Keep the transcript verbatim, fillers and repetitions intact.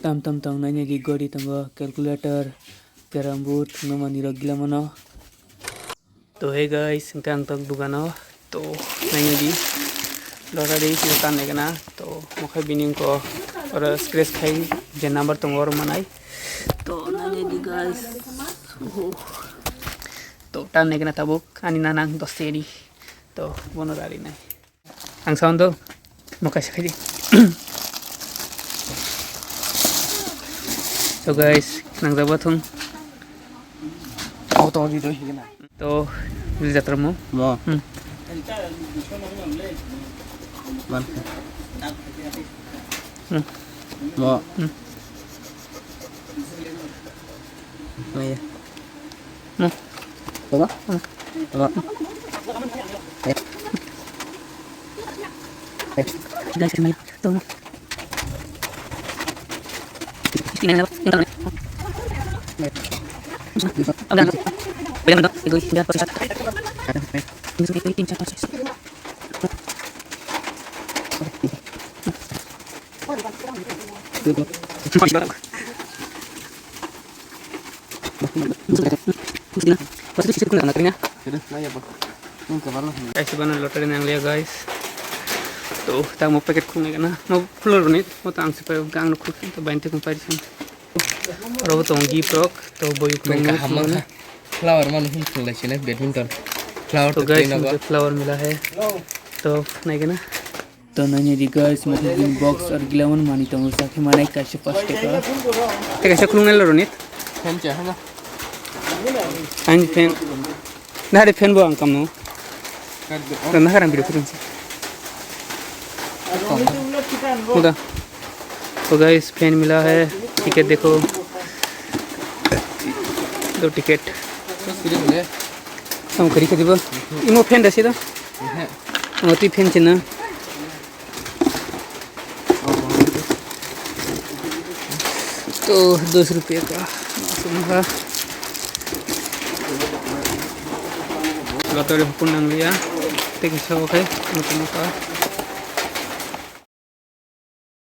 Tam tam tong nainani gori tongo, calculator, carrom board, thwngna manwirok gila mano. To hey guys, hwnkhe ang tok dukano. To nainani lottery sini tan naikana. To mokhe bini wngkha oro scratch khai je number tongo oro manai. To nainani guys. Oho. To tan naikana tabuk ani nanang dos teri. To bono rari nai. Ang sound do. Mo kaisa khaidi. So guys, nangjak bathung. Mo to di doi higena. To, bili jatra mo. Mo. Hmm. Man. Hmm. Mo. Hmm. Mo ya. Hmm. Toma. Hmm. Toma. Eh. Eh. Guys, kami toma. Kaisa bana lottery nang liya, guys. To, tamo packet khulnai kana. Mo khulo roni, mo to ang sipai, ang no khulsin, to bainte khum pairisin. Oro bo tongo gift rok, to boyuk tongo. Flower mano hum khulai sine, badminton. Flower to, guys, mujhe flower mila hai. To, nai kana. To nainani guys, mokhe bini box ar gilaman mani tongo, sakhe manai kaisa pash taka. Te kaisa khulungnai lo roni. Fan cha hana. Ani fan. Nahari fan bo ang kamno. Kaddo. To nahar ang video khulung. Uda. To guys, fan mila hai. Ticket dekho. Do ticket. To siri bole. Sam khari khari bo. Imo fan da sida. Ehe. Amo twi fan china. तो दस रुपये का मासूम का lottery hukun nang liya. Tei kisa okhai, moto moto.